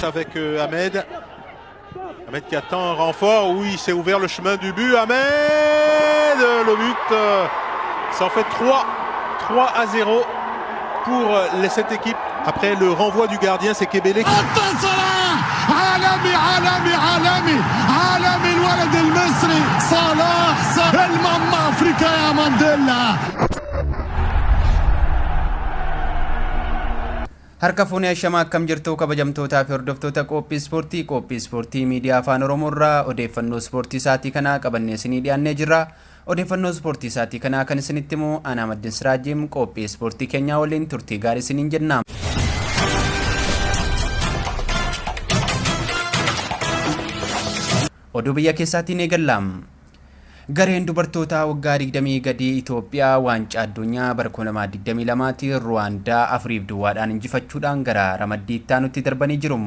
Avec Ahmed. Ahmed qui attend un renfort. Oui, il s'est ouvert le chemin du but. Ahmed, le but, ça en fait 3. 3-0 pour cette équipe. Après le renvoi du gardien, c'est Kebele. عالمي عالمي عالمي عالمي الولد المصري صلاح الماما افريكا يا مانديلا. Harka fuunee ashamaa akkam jirtu kabajamtootaa fi hordoftoota qophii ispoortii, qophii ispoortii miidiyaa Afaan Oromoo irraa odeeffannoo ispoortii isaatii kanaa qabannee isinii dhiyaannee jirra. Odeeffannoo ispoortii isaatii kanaa kan isinitti himu Anaa Maddin Siraajiim. Qophii ispoortii keenyaa waliin turtii gaarii isiniin jenna. Oduu biyya keessaatiin eegalla. Gareen dubartootaa waggaa 20 gadii Itoophiyaa waancaa addunyaa bara 2022 Ruwaandaa 4-0 injifachuudhaan gara ramaddii itti aanutti darbanii jiru.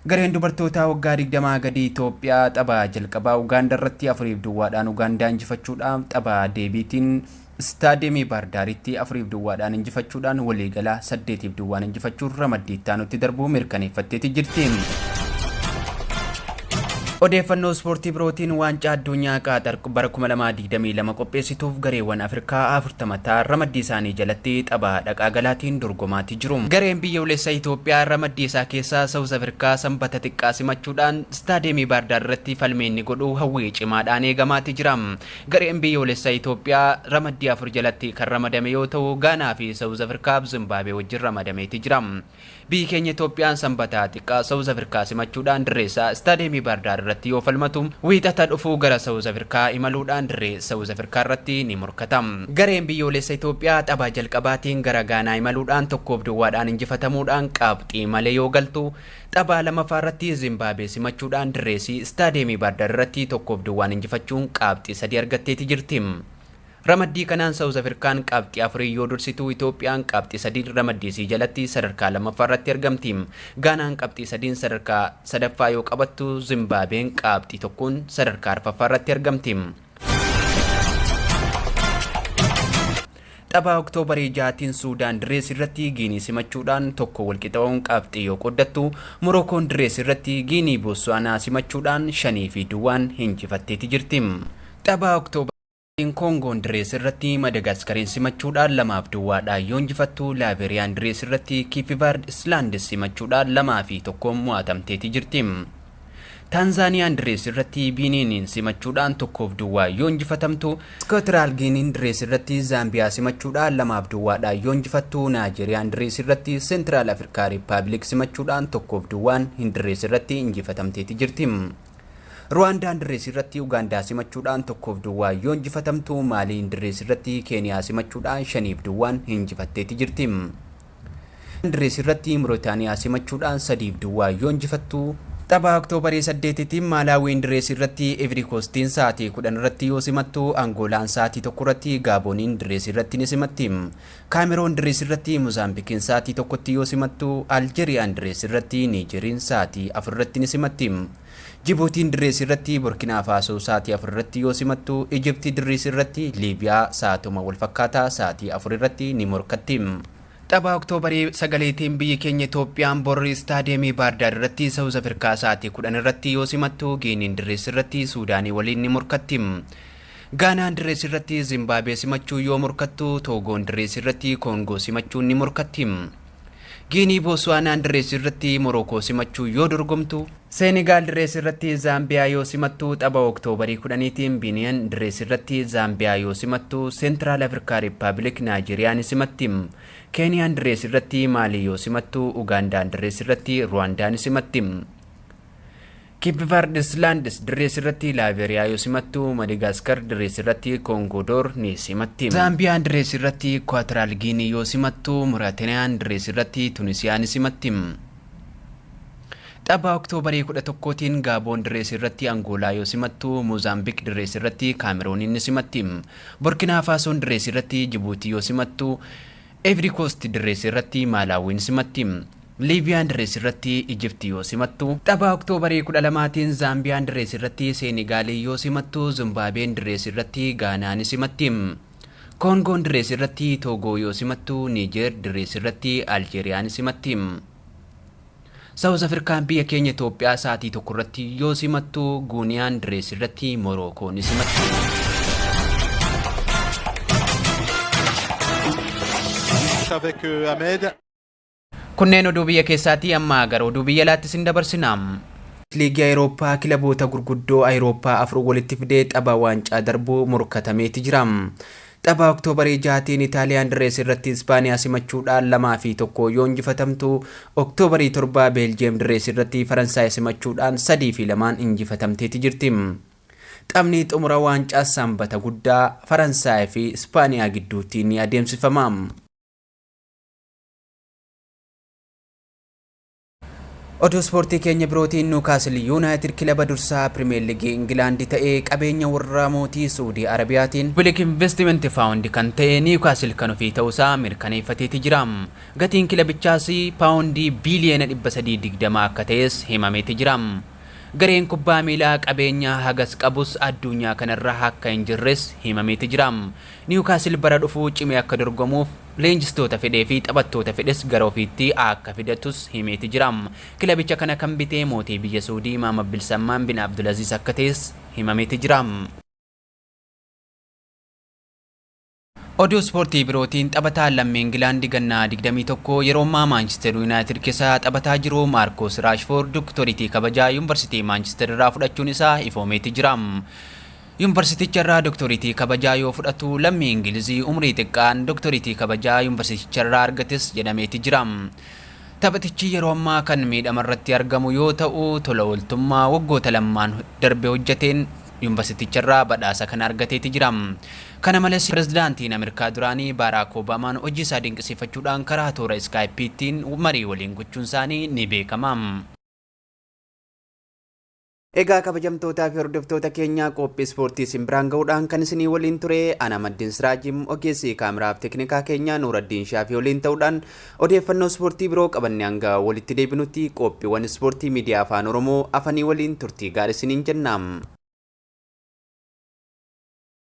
Gareen dubartootaa waggaa 20 gadii Itoophiyaa tapha jalqabaa Ugaandaa irratti 4-0 Ugaandaa injifachuudhaan tapha deebiitiin istaadiyeemii Baardaaritti 4-0 injifachuudhaan waliigalaa 8-0 injifachuun ramaddii itti aanutti darbuu mirkaneeffatteeti jirti. Odeeffannoo ispoortii birootiin waancaa addunyaa Qaaxar bara 2022 qopheessituuf gareewwan Afrikaa 40 ta'an ramaddii isaanii jalatti tapha dhaqaa galaatiin dorgomaatti jiru. Gareen biyyoolessa Itoophiyaa ramaddii isaa keessaa Saawuz Afrikaa sanbata xiqqaa simachuudhaan istaadiyeemii Baardaar irratti falmeenni godhuu hawwii cimaadhaan eegamaatti jira. Gareen biyyoolessa Itoophiyaa ramaddii 4 jalatti kan ramadame yoo ta'u, Gaanaa fi Saawuz Afrikaa Zimbaabuwee wajjin ramadameeti jira. Biyyi keenya Itoophiyaan sanbata xiqqaa Saawuz Afrikaa simachuudhaan dirreessaa istaadiyeemii Baardaar irratti yoo falmatu, wiixata dhufuu gara Saawuz Afrikaa imaluudhaan dirree Saawuz Afrikaa irratti ni morkata. Gareen biyyoolessa Itoophiyaa tapha jalqabaatiin gara Gaanaa imaluudhaan 1-0 injifatamuudhaan qabxii malee yoo galtu, tapha lamaffaa irratti Zimbaabuwee simachuudhaan dirreessi istaadiyeemii Baardaar irratti 1-0 injifachuun qabxii 3 argatteeti jirti. Ramaddii kanaan Saawuz Afrikaan qabxii 4 yoo dursitu, Itoophiyaan qabxii 3 ramaddii isii jalatti sadarkaa lammaffaa irratti argamti. Gaanaan qabxii 3 sadarkaa sadaffaa yoo qabattu, Zimbaabuween qabxii 1 sadarkaa arfaffaa irratti argamti. Tapha Oktoobarii 6 Suudaan dirrees irratti Giinii simachuudhaan 1 walqixa'uun qabxii yoo qoddattu, Morookoon dirrees irratti Giinii Bootsuwaanaa simachuudhaan 5-0 injifatteeti jirti. Tapha Oktoobarii Koongoon dirrees irratti Madagaskariin simachuudhaan 2-0 yoo injifattu, Laayibeeriyaan dirrees irratti Kiifivaard Islaandis simachuudhaan 2-1 mo'atamteeti jirti. Taanzaaniyaan dirrees irratti Biiniiniin simachuudhaan 1-0 yoo injifatamtu, Iskootraal Giiniin dirrees irratti Zaambiyaa simachuudhaan 2-0 yoo injifattu, Naayijeeriyaan dirrees irratti Seentiraal Afrikaa Riippaabilik simachuudhaan 1-0 dirrees irratti injifatamteeti jirti. Ruwaandaan dirrees irratti Ugaandaa simachuudhaan 1-0 yoo injifatamtu, Maaliin dirrees irratti Keeniyaa simachuudhaan 5-0 injifatteeti jirti. Dirrees irratti Muritaaniyaa simachuudhaan 3-0 yoo injifattu, tapha Oktoobarii 8 Maalaawiin dirrees irratti Ivory Coastiin sa'aatii 10 irratti yoo simattu, Angoolaan sa'aatii 1 irratti Gaabooniin dirrees irratti ni simatti. Kaameroon dirrees irratti Moozaambikiin sa'aatii 1tti yoo simattu, Aljeeriyaan dirrees irratti Niijeriin sa'aatii 4 irratti ni simatti. Jibuutiin dirrees irratti Burkinaa Faasoo sa'aatii 4 irratti yoo simattu, Ijiptii dirrees irratti Liibiyaa sa'aatuma walfakkaataa sa'aatii 4 irratti ni morkatti. Tapha Oktoobarii 9 biyyi keenya Itoophiyaan borri istaadiyeemii Baardaar irratti Saawuz Afrikaa sa'aatii 10 irratti yoo simattu, Giiniin dirrees irratti Suudaanii waliin ni morkatti. Gaanaan dirrees irratti Zimbaabuwee simachuu yoo morkattu, Toogoon dirrees irratti Koongoo simachuun ni morkatti. Giinii Bootsuwaanaan dirrees irratti Morookoo simachuu yoo dorgomtu, Senegaal dirrees irratti Zaambiyaa yoo simattu, tapha Oktoobarii 10 Biiniyan dirrees irratti Zaambiyaa yoo simattu, Seentiraal Afrikaa Riippaabilik Naayijeeriyaa ni simatti. Keeniyaan dirrees irratti Maalii yoo simattu, Ugaandaan dirrees irratti Ruwaandaa ni simatti. Kiippivaard Islaandis dirrees irratti Laayibeeriyaa yoo simattu, Madagaskar dirrees irratti Koongodoor ni simatti. Zaambiyaan dirrees irratti Ikwaatoraal Giinii yoo simattu, Muraateniyaan dirrees irratti Tunisiyaa ni simatti. Tapha Oktoobarii 11 Gaaboon dirrees irratti Angoolaa yoo simattu, Moozaambiik dirrees irratti Kaamerooniin ni simatti. Burkinaa Faasoon dirrees irratti Jibuutii yoo simattu, Ivory Coast dirrees irratti Maalaawiin simatti. Liibiyaan dirrees irratti Ijiptii yoo simattu, tapha Oktoobarii 12 Zaambiyaan dirrees irratti Seenegaalii yoo simattu, Zimbaabuween dirrees irratti Gaanaa ni simatti. Koongoon dirrees irratti Toogoo yoo simattu, Niijeer dirrees irratti Aljeeriyaa ni simatti. Saawuz Afrikaan biyya keenya Itoophiyaa sa'aatii 1 irratti yoo simattu, Guuniyaan Direes irratti Morookoo ni simatti. Avec Ahmed. Kunneen oduu biyya keessaatii, amma gara oduu biyya alaatti isin dabarsina. Liigii Awurooppaa kilaboota gurguddoo Awurooppaa afur walitti fidee tapha waancaa darbuu morkatameeti jira. Tapha Oktoobarii 6tiin Itaaliyaan dirrees irratti Ispaaniyaa simachuudhaan 2 fi 1 yoo injifatamtu, Oktoobarii 7 Beeljiyeem dirrees irratti Faransaay simachuudhaan 3 fi 2n injifatamteeti jirti. Taphni xumura waancaa Sanbata guddaa Faransaay fi Ispaaniyaa gidduutti ni adeemsifama. Oduu ispoortii keenya birootiin, Niwukaasil Yuunaayitid kilaba dursaa Pirimeer Liigii Ingilaandi ta'ee qabeenya warra mootii Suudii Arabiyaatiin Public Investment Fund kan ta'e Niwukaasil kan ofii ta'uusaa mirkaneeffateeti jira. Gatiin kilabichaas paawundii biiliyoona 320 akka ta'es himameeti jira. Gareen kubbaa miilaa qabeenya hagas qabus addunyaa kanarra akka hin jirres himameeti jira. Niwukaasil bara dhufuu cimee akka dorgomuuf leenjistoota fedhee fi taphattoota fedhes gara ofiitti akka fidatus himeeti jira. Kilabicha kana kan bitee mootii biyya Suudii Maamad bin Salmaan bin Abdulaziz akka ta'es himameeti jira. Oduu ispoortii birootiin, taphataan lammii Ingilaandi gannaa 21 yeroo ammaa Maanchister Yuunaayitid keessa taphataa jiru Maarkoos Raashfoord doktoriitii kabajaa Yuunivarsiitii Maanchister irraa fudhachuun isaa ifoomeeti jira. Yuunivarsiiticha irraa doktoriitii kabajaa yoo fudhatu, lammii Ingilizii umrii xiqqaan doktoriitii kabajaa yuunivarsiiticha irraa argates jedhameeti jira. Taphatichi yeroo ammaa kan miidhama irratti argamu yoo ta'u, tola ooltummaa waggoota lamaan darbe hojjeteen yuunivarsiiticha irraa badhaasa kana argateeti jira. Kana malees, pirezidaantiin Ameerikaa duraanii Baaraak Obaamaan hojii isaa dinqisiifachuudhaan karaa toora iskaayipiitiin marii waliin gochuun isaanii ni beekama. Egaa kabajamtootaa fi hordoftoota keenyaa, qophii ispoortii isin biraan ga'uudhaan kan isinii waliin ture ana Maddin Siraajim, ogeessi kaameraaf teeknikaa keenyaa Nuuraddiin Shaafii waliin ta'uudhaan, odeeffannoo ispoortii biroo qabannee hanga walitti deebinutti, qophiiwwan ispoortii miidiyaa Afaan Oromoo afanii waliin turtii gaarii isiniin jenna.